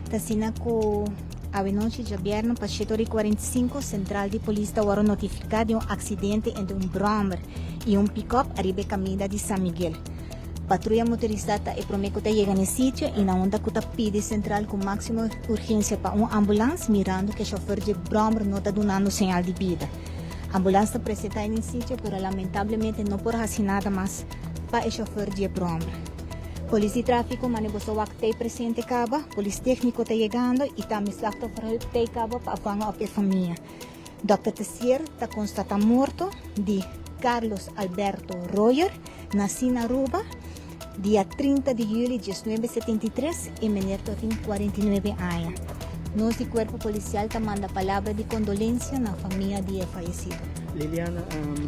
Ta asina ku awenochi djabièrnè pa shete ora i 45 sentral di polis ta wòrdu notifiká di un aksidente entre un bròmer i un pikòp ariba e kaminda di San Miguel. Patruya motorisá ta e promé ku ta yega na e sitio i na unda ku ta pidi sentral ku máksimo urgensia pa un ambulans mirando ku e shòfèr dje bròmer no ta dunando señal di bida. Ambulans ta presentá den e sitio pero lamentablemente no por hasi nada mas pa e shòfèr dje bròmer. Polis di tráfiko manda boso wak t'ei presente kaba, polis tékniko ta yegando i tambe slachtofferhulp t'ei kaba pa afanga op e famia. Dòkter Tessier ta konstatá morto di Carlos Alberto Royer, nasí na Aruba dia 30 di yüli 1973 i meneer ta tin 49 aña. Nos di Kuerpo Polisial ta manda palabra di kondolensia na famia di e fayesido. Liliana,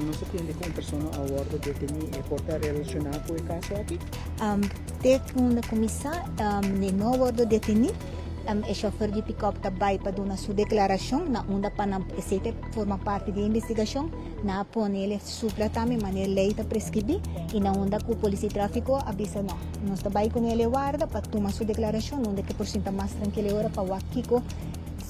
nos a tende ku un persona a wòrdu detení, e por ta relashoná ku e kaso aki? Te unda ku mi sa, e no a wòrdu detení. E shòfer di pikòp ta bai pa duna su deklarashon na unda pa nan esei ta forma parti di e investigashon. Nan a pone el e supla tambe manera lei ta preskribí i na unda ku polis di tráfiko a bisa no, nos ta bai kuné el e warda pa tuma su deklarashon unda ke por sinta mas trankil e ora pa wak kiko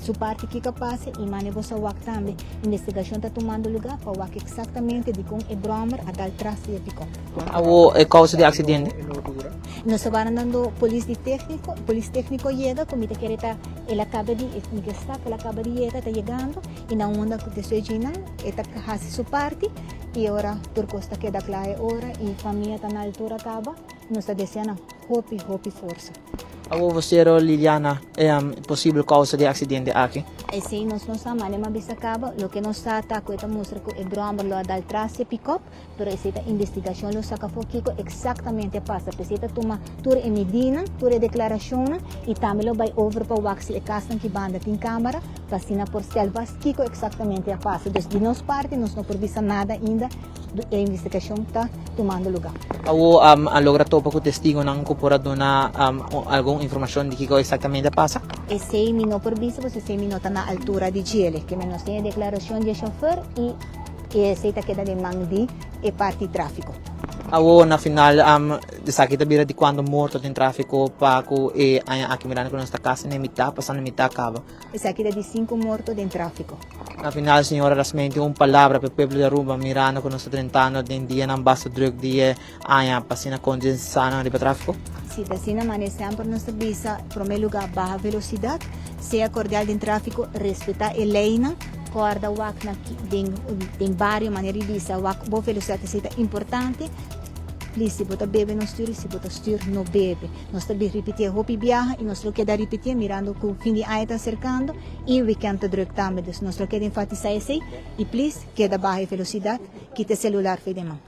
su parti kiko a pasa i mane bo sa wak tambe investigashon ta tumando lugá pa wak eksaktamente dikon e bròmer a dal tras di e pikòp. Awo e kousa di aksidente? Nos ta warandando polis di tékniko, polis tékniko yega ku mi ta kere ta el a kaba di mi ke sa ku el a kaba di yega ta yegando i na unda ku despues djinan e ta hasi su parti i e ora tur kos ta keda kla e ora i famia ta na altura kaba nos ta desea nan hopi hopi forsa. Awor vocero Liliana e posibel causa di e accidente aki? Esey nos no sa, mane m'a bisa caba, loke nos sa ta cu e ta mustra cu e brommer lo a dal tras di e pick-up, Pero esei ta investigacion lo saca afo kico exactamente a pasa. P'esei ta tuma tur e midinan, tur e declaracionnan y tambe lo bay over pa wak si e casnan ki banda tin camara pa asina por stel vast kico exactamente a pasa. Dus di nos parti nos no por bisa nada ainda, e investigacion ta tumando lugar. Awo a logra topa cu testigonan cu por a duna algun informacion di kico exactamente a pasa? Esei mi no por bisa pasobra esei mi no ta na altura di djele. Ke mi nos tin e declaracion di e chauffeur y. I esei ta keda den man di e parti tráfiko. Awor na final esaki ta bira di kuantu morto den tráfiko pa ku e aña aki mirando ku nos ta kasi na e mitá, pasando e mitá kaba. Esaki ta di sinku morto den tráfiko. Na final señora Rasmijn tin un palabra pa e pueblo di Aruba mirando ku nos ta drentando den dianan basta druk di e aña pa asina kondensá nan riba tráfiko? Si ta asina manera semper nos ta bisa, promé lugá baha velosidat, sea kordial den tráfiko, respetá e leinan, kòrda wak na den den bario manera di bisa wak bo velosidat esei ta importante, plis si bo ta bebe no stür i si bo ta stür no bebe. Nos ta ripitié hopi biaha i nos lo keda ripitié mirando ku fin di aña ta aserkando i wikènt ta drùk tambe, dus nos lo keda enfatisá esei i plis keda baha e velosidat, kita e selular for den man.